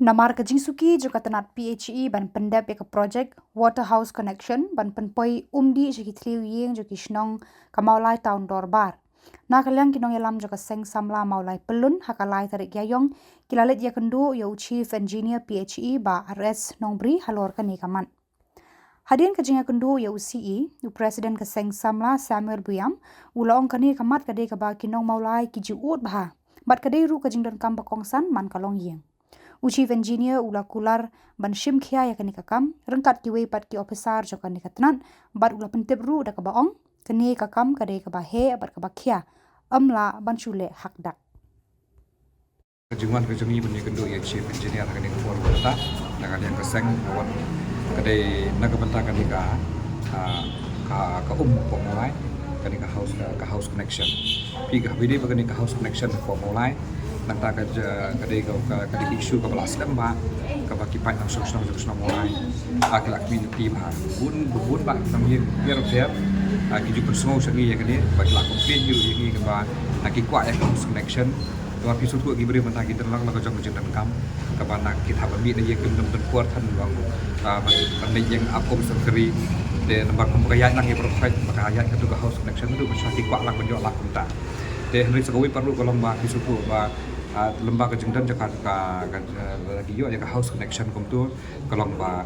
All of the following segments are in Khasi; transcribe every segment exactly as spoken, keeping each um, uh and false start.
Namar ka jingsuki jong ka tnat P H E ban pyndep ïa ka project Water House Connection ban pynpoi umdih sha ki thliew ïing jong ki shnong ka Mawlai Town Dorbar. Na ka liang ki nongïalam jong ka seng samla Mawlai Pyllun ha ka lai tarik Ïaïong ki la leit ïakynduh ïa u Chief Engineer P H E Bah R S Nongbri halor kane ka mat. Hadien ka jingïakynduh ïa u C E, u President ka seng samla Samuel Buiam u la ong kane ka mat ka dei kaba ki nong Mawlai ki ju ud bha bad ka dei ruh ka jingdonkam ba kongsan man ka longïing. U Chief Engineer u la kular ban shim khia ïa kane ka kam ryngkat kiwei pat ki ophisar jong kane ka tnat bad u la pyntip ruh da kaba ong kane ka kam ka dei kaba heh bad kaba khia, ym lah ban shu leh hakdak. Ka jingwan ka jong ngi ban ïakynduh ïa u Chief Engineer ha kane ka por mynta na ka liang ka seng, ka wan ka dei na ka bynta kane ka, ah, ka, ka um hapoh Mawlai, kane ka house, ka, ka house connection. Phi ka haba ïadei bad kane ka house connection hapoh Mawlai, nangta ka ja-, ka dei ka, ka, ka dei ka issue kaba la slem bha, kaba ki paidbah nongshong shnong jong ka shnong Mawlai, ah, ki la khmih lynti bha. Bun, bun bah ki nongïing pher pher, ah, ki ju pynsngew sha ngi ïa kane, bad ki la complain ruh ïa ngi kaba, ah, ki kwah ïa ka house connection. Kaba phi sngewthuh ki briew mynta ki don lang la ka jong ka jingdonkam. Kaba na ki hap ban mih na ïing kim don don por than long, ah, ban, ban leit ïeng ap um sorkari. Te namar kum ka ïaid lang ïa baroh khoit, ba ka ïaid katu ka house connection tu, ba sha ki kwah lang ban ïoh lad kumta. Te hynrei sa kawei pat ruh ka long ba phi sngewthuh ba, ah, lem bad ka jingdon jong ka, ka, ka, ah, la ki ïoh ïa ka house connection kumtu, ka long ba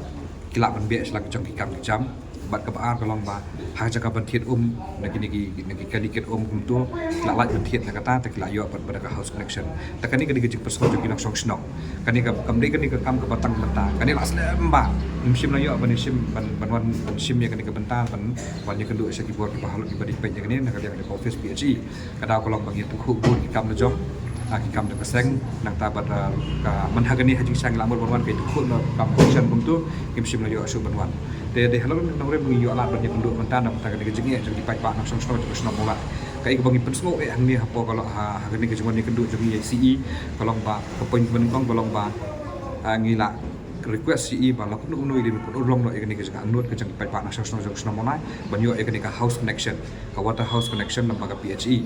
ki lah ban beh sha la ka jong ki kam ki jam. Bad kaba ar ka long ba ha ka jaka ban thied um na kine ki, na ki kali kit um kumtu, ki la lait ban thied na kata, te ki la ïoh bad, bad ka house connection. Te kane ka dei ka jingpynsngew jong ki nongshong shnong. Kane ka, kam dei kane ka kam kaba tang mynta. Kane la slem bha. Ngim shym la ïoh ban shim, ban, ban wan ban shim ïa kane ka bynta, ban wan ïakynduh sha ki bor kiba halor kiba dei peit ïa kane na ka liang jong ka office P H E. Ka daw ka long ba ngi ïa pynkhih bun ki kam la jong, ah, ki kam jong ka seng, nangta bad, ah, ka man ha kane ha jingshisha ngi la mut ban wan ka ïa pynkhih na kam connection kumtu, ngim shym la ïoh shuh ban wan. Te dei halor kane ka nongrim ba ngi ïoh lad ban ïakynduh mynta na ka bynta kane ka jingeh jong ki paidbah nongshong shnong jong ka shnong Mawlai. Kaei kaba ngi pynsngew eh hangne hapoh ka long ha, ha kane ka jingwan ïakynduh jong ngi ïa u C E, ka long ba ka point ba nyngkong ka long ba, ah, ngi la request C E ba la kumno kumno ïa dei ban pynurlong noh ïa kane ka jaka angnud ka jong ki paidbah nongshong shnong jong ka shnong Mawlai ban ïoh ïa kane ka house connection, ka water house connection na bynta ka P H E.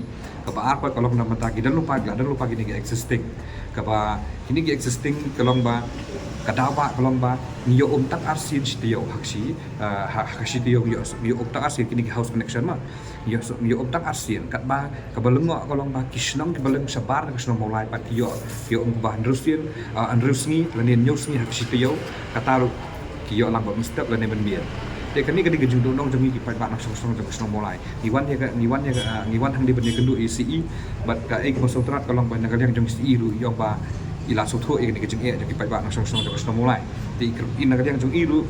Kaba ar pat ka long na bynta ki don lypa, ki la don lypa kine ki existing. Kaba kine ki existing ka long ba, ka daw ba ka long ba ngi ïoh um tang arsien shi taïew ha ka shi, ah, ha, ha ka shi taïew ngi ïoh, ngi ïoh um tang arsien kine ki house connection ma. Ïoh, ïoh um tang arsien, katba kaba lyngngoh ka long ba ki shnong kiba lyngba shabar na ka shnong Mawlai pat ki ïoh, ki ïoh um kaba hynriew sien, ah, hynriew sngi lane hynñiew sngi ha ka shi taïew, kata ruh ki ïoh lang bad mynstep lane mynmiet. Te kane ka dei ka jingduhnong jong ngi ki paidbah nongshong shnong jong ka shnong Mawlai. Ngi wan ïa ka, ngi wan ïa ka, ah, ngi wan hangne ban ïakynduh ïa u C E, bad kaei kaba sngewtynnat ka long ba na ka liang jong u C E ruh u ong ba i la sngewthuh ïa kane ka jingeh jong ki paidbah nongshong shnong jong ka shnong Mawlai. Te i, i na ka liang jong i ruh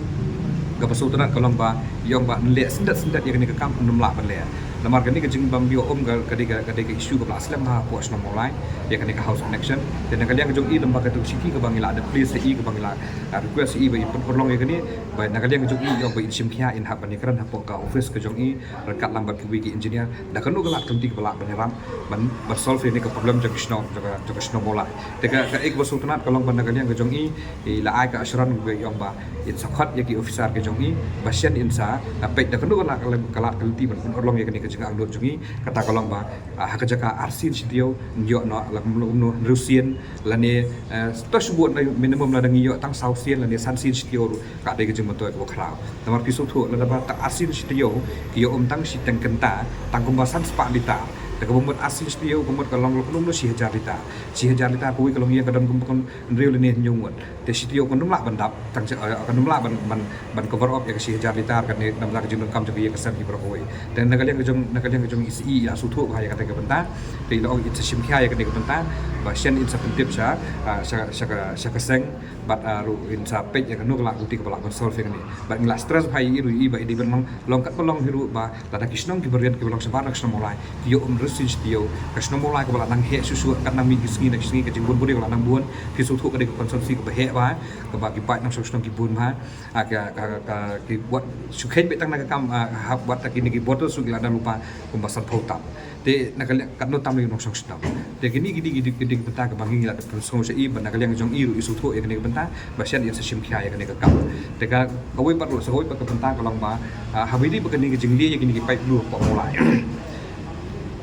kaba sngewtynnat ka long ba i ong ba yn leh syndet syndet ïa kane ka kam, ym lah ban leh. Namar kane ka jingbym ïoh um ka, ka dei ka, ka dei ka issue kaba la slem bha hapoh shnong Mawlai ïa kane ka house connection. Te na ka liang jong i lem bad katu ka shithi kaba ngi la da please ïa i, kaba ngi la, ah, request ïa i ba i pynurlong ïa kane, ba na ka liang jong i i ong ba in shim khia, in hap ban ïakren hapoh ka office ka jong i ryngkat lang bad kiwei ki engineer da kano ka lad ka lynti kaba lah ban ïarap ban, ban solve ïa kane ka problem jong ka shnong, jong ka, jong ka shnong Mawlai. Te ka, kaei kaba sngewtynnat ka long ba na ka liang ka jong i i la ai ka assurance kaba i ong ba in sa khot ïa ki officer ka jong i ba shen in sa, ah, peit da kano ka lad, ka lad ka lynti ban pynurlong ïa kane ka jingangnud jong i. Kata ka long ba, ah, ha ka jaka arsien shi taïew ngi ïoh noh la kumno kumno hynriew sien lane, eh, to shu bud na minimum lada ngi ïoh tang saw sien lane san sien shi taïew ruh ka dei ka jingmyntoi kaba khraw. Namar phi sngewthuh lada ba tang arsien shi taïew ki ïoh um tang shi tank kynta, tang kumba san spah litar. Te kaba mut arsien shi taïew ka mut ka long la kumno kumno shi hajar litar. Shi hajar litar kawei ka longïing ka don kumba hynriew lane hynñiew ngut. Te shi taïew kan ym lah ban dap, tang, eh, kan ym lah ban, ban, ban cover up ïa ka shi hajar litar kane namar ka jingdonkam jong ka ïing ka sem ki baroh kawei. Te na ka liang ka jong, na ka liang ka jong i C E i la sngewthuh bha ïa kata ka bynta. Te i la ong in sa shim khia ïa kane ka bynta ba shen in sa pyntip sha, ah, sha, sha ka, sha ka seng bad, ah, ruh in sa peit ïa kano ka lad ka lynti kaba lah ban solve ïa kane. Bad ngi la stress bha ïa i ruh ïa i ba i dei ban long, long katba long hi ruh ba lada ki shnong kiba rian kiba long shabar na ka shnong Mawlai ki ïoh um hynriew sien shi taïew, ka shnong Mawlai kaba la nang heh shuh shuh, ka nang mih ki sngi na ki sngi, ka jingbun bun ïa ka ba la nang bun. Phi sngewthuh ka dei ka constituency kaba heh bha, kaba ki paid nongshong shnong ki bun bha. Ah, ka, ka, ka, ki wat shu kheiñ beit tang na ka kam, ah, hap wat ta kine ki bottle shu ki la don lypa kumba sanphew tam. Te na ka liang katno tam ïa u nongshong shnong. Te kine ki dei, ki dei, ki dei ki bynta kaba ngi la pynsngew sha i, bad na ka liang jong i ruh i sngewthuh ïa kane ka bynta ba shen in sa shim khia ïa kane ka kam. Te ka, kawei pat ruh, sa kawei pat ka bynta ka long ba, ah, haba ïadei bad kane ka jingleh ïa kine ki paip blue hapoh Mawlai.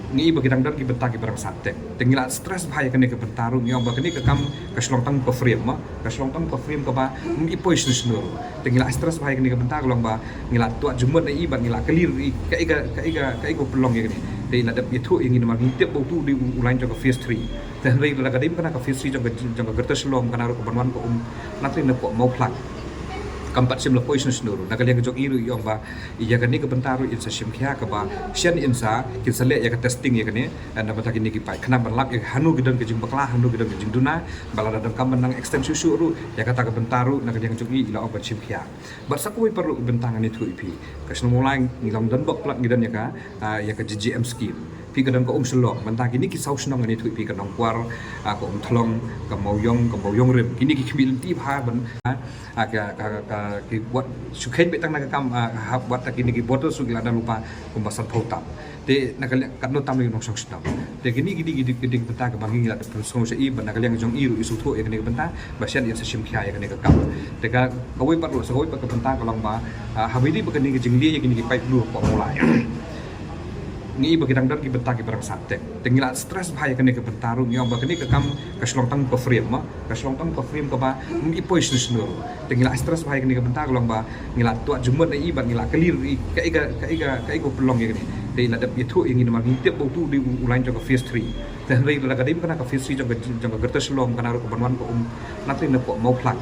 Ngi i ba ki dang don ki bynta kiba rangsan teng. Te ngi la stress bha ïa kane ka bynta ruh, ngi ong ba kane ka kam ka shu long tang ka frame, ma ka shu long tang ka frame kaba ym i poi shano shano ruh. Te ngi la stress bha ïa kane ka bynta ka long ba ngi la tuat jingmut na i bad ngi la kylli ruh i kaei ka, kaei ka, kaei ka pynlong ïa kane. Te i la dep ïathuh ïa ngi namar ngi tip ba utu u dei u, u line jong ka phase three. Te hynrei lada ka dei kane ka phase three jong ka, jong ka Greater Shillong, kane ruh kaban wan ka um na trei na ka Mawphlang. Kam pat shym la poi shano shano ruh. Na ka liang ka jong i ruh i ong ba ïa kane ka bynta ruh in sa shim khia kaba shen in sa, kin sa leh ïa ka testing ïa kane, eh, na bynta kine ki paip, khnang ban lap ïa hano ki don ka jingbakla, hano ki don ka jingduna, ba lada donkam ban nang extend shuh shuh ruh ïa kata ka bynta ruh, na ka liang jong i i la ong ban shim khia. Bad sa kawei pat ruh ka bynta ngan ïathuh ïa phi, ka shnong Mawlai ngi long don bok plat ngi don ïa ka, ah, ïa ka J J M scheme. Phi, ka don ka um Shillong, mynta kine ki saw shnong ngan ïathuh ïa phi, ka Nongkwar, ah, ka Umthlong, ka Mawiong, ka Mawiongrim. Kine ki khmih lynti bha ban, ah, ah, ka, ka, ka, ki wat shu kheiñ beit tang na ka kam, ah, hap wat ta kine ki bottle shu ki la don lypa kumba sanphew tam. Te na ka liang katno tam lei ki nongshong shnong. Te kine, kine, kine, kine ki bynta kaba ngi la pynsngew sha i, bad na ka liang jong i ruh i sngewthuh ïa kane ka bynta ba shen in sa shim khia ïa kane ka kam. Te ka, kawei pat ruh, sa kawei pat ka bynta ka long ba, ah, haba ïadei bad kane ka jingleh ïa kine ki paip blue hapoh Mawlai, ngi i ba ki dang don ki bynta kiba rangsan teng. Te ngi la stress bha ïa kane ka bynta ruh, ngi ong ba kane ka kam ka shu long tang ka frame, ma ka shu long tang ka frame kaba ym i poi shano shano ruh. Te ngi la stress bha ïa kane ka bynta ka long ba ngi la tuat jingmut na i bad ngi la kylli ruh i kaei ka, kaei ka, kaei ka pynlong ïa kane. Te i la dep ïathuh ïa ngi namar ngi tip ba utu u dei u, u line jong ka phase three. Te hynrei lada ka dei kane ka phase three jong ka, jong ka Greater Shillong, kane ruh kaban wan ka um na trei na ka Mawphlang.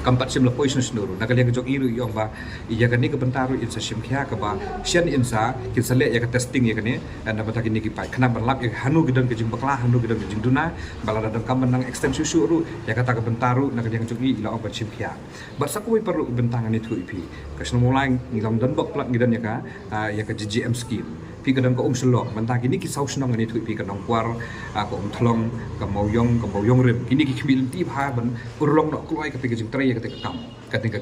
Kam pat shym la poi shano shano ruh. Na ka liang ka jong i ruh i ong ba ïa kane ka bynta ruh in sa shim khia kaba shen in sa, kin sa leh ïa ka testing ïa kane, eh, na bynta kine ki paip, khnang ban lap ïa hano ki don ka jingbakla, hano ki don ka jingduna, ba lada donkam ban nang extend shuh shuh ruh ïa kata ka bynta ruh, na ka liang jong i i la ong ban shim khia. Bad sa kawei pat ruh ka bynta ngan ïathuh ïa phi, ka shnong Mawlai ngi long don bok plat ngi don ïa ka, ah, ïa ka J J M scheme. Phi, ka don ka um Shillong, mynta kine ki saw shnong ngan ïathuh ïa phi, ka Nongkwar, ah, ka Umthlong, ka Mawiong, ka Mawiongrim. Kine ki khmih lynti bha ban urlong noh kloi kata ka jingtrei ïa kata ka kam, kane ka,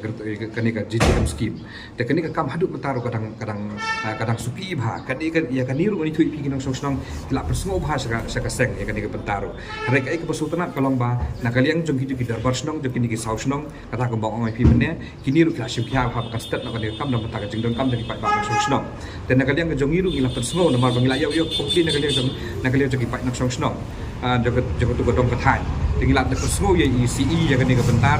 kane ka J J M scheme. Te kane ka kam haduh mynta ruh ka dang, ka dang, ah, ka dang suki bha. Kane ka, ïa kane ruh ngan ïathuh ïa phi ki nongshong shnong, ki la pynsngew bha sha ka, sha ka seng ïa kane ka bynta ruh. Hynrei kaei kaba sngewtynnat ka long ba na ka liang jong kito ki dorbar shnong jong kine ki saw shnong, kata kaba ong ïa phi mynne, kine ruh ki la shim khia bha ba kan stet noh kane ka kam na bynta ka jingdonkam jong ki paidbah nongshong shnong. Te na ka liang ka jong ngi ruh ngi la pynsngew namar ba ngi la ïoh, ïoh complain na ka liang jong, na ka liang jong ki paid nongshong shnong, ah, jong ka, jong katu ka dong ka thaiñ. Te ngi la pynsngew ïa i C E ïa kane ka bynta,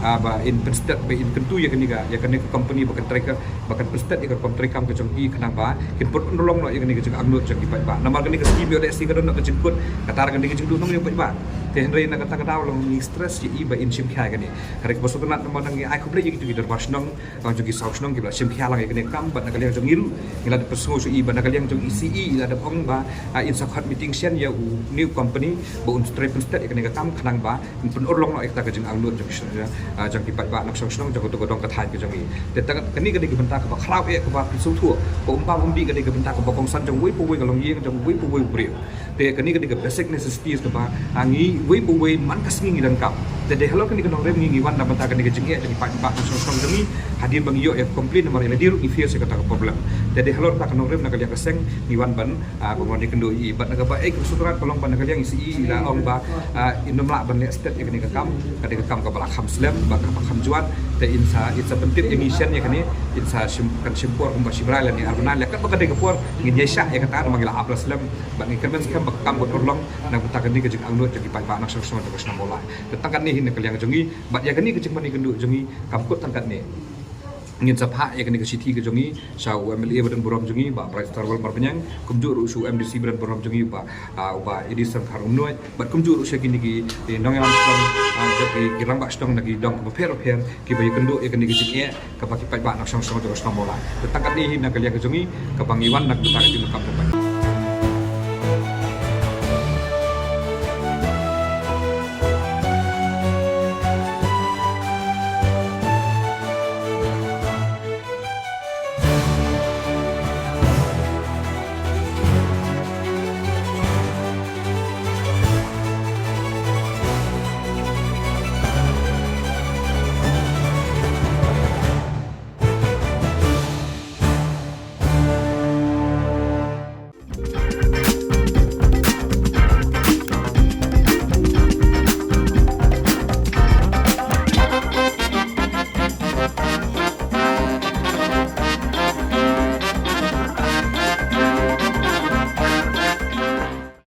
ah, ba in pynstet, ba in kyntu ïa kane ka, ïa kane ka company ba kan trei ka, ba kan pynstet ïa ka rukom treikam ka jong ki, khnang ba kin pynurlong noh ïa kane ka jingangnud jong ki paidbah. Namar kane ka scheme ïoh lehse ka don noh ka jingkut, kata ruh kane ka jingduh nong ïa u paidbah. Te hynrei na kata ka daw la ngi stress ïa i ba in shim khia ïa kane. Hynrei kaba sngewtynnat namar ngi ai khublei ïa kito ki dorbar shnong, ah, jong ki saw shnong kiba la shim khia lang ïa kane ka kam, bad na ka liang jong ngi ruh ngi la dep pynsngew sha i, bad na ka liang jong i C E i la dep ong ba, ah, in sa khot meeting shen ïa une u company ba un trei pynstet ïa kane ka kam, khnang ba in pynurlong noh ïa kata ka jingangnud jong ki, ah, jong ki paidbah nongshong shnong jong katu ka dong ka thaiñ ka jong ngi. Te tang kane ka dei ka bynta kaba khraw eh kaba pynsngewthuh, ka um bam um dih ka dei ka bynta kaba kongsan jong uwei pa uwei ka longïing, jong uwei pa uwei u briew. Te kane ka dei ka basic necessities kaba, ah, ngi uwei pa uwei man ka sngi ngi donkam. Te dei halor kane ka nongrim ngi, ngi wan na bynta kane ka jingeh jong ki paidbah nongshong shnong jong ngi, hadien ba ngi ïoh ïa ka complain namar ïa lade ruh ngi face ïa kata ka problem. Te dei halor kata ka nongrim na ka liang ka seng ngi wan ban, ah, ban wan ïakynduh ïa i, bad na kaba eh kaba sngewtynnat ka long ba na ka liang i C E i la ong ba, ah, in ym lah ban leh stet ïa kane ka kam, ka dei ka kam kaba la kham slem bad kaba kham jwat. Te in sa, in sa pyntip ïa ngi shen ïa kane, in sa shim, kan shim por kumba shi bnai lane ar bnai, lane katba ka dei ka por, ngin ïaishah ïa kata namar ngi la ap la slem. Bad ngi kyrmen skhem ba ka kam kan urlong na ka bynta kane ka jingangnud jong ki paidbah nongshong shnong jong ka shnong Mawlai. Te tang katne hi na ka liang jong ngi, bad ïa kane ka jingmane kynduh jong ngi kam kut tang katne. Ngin sa phah ïa kane ka shithi ka jong ngi sha u M L A ba donburom jong ngi, Bah Brightstarwell Marbaniang, kumjuh ruh sha u M D C ba donburom jong ngi, Bah, ah, u Bah Adison Kharumnuid, bad kumjuh ruh sha kine ki, eh, nongïalam shnong, ah, ki, ki rangbah shnong na ki dong bapher bapher kiba ïakynduh ïa kane ka jingeh kaba ki paidbah nongshong shnong jong ka shnong Mawlai. Te tang katne hi na ka liang ka jong ngi kaba ngi wan na ka bynta ka jingdonkam jong ki paidbah.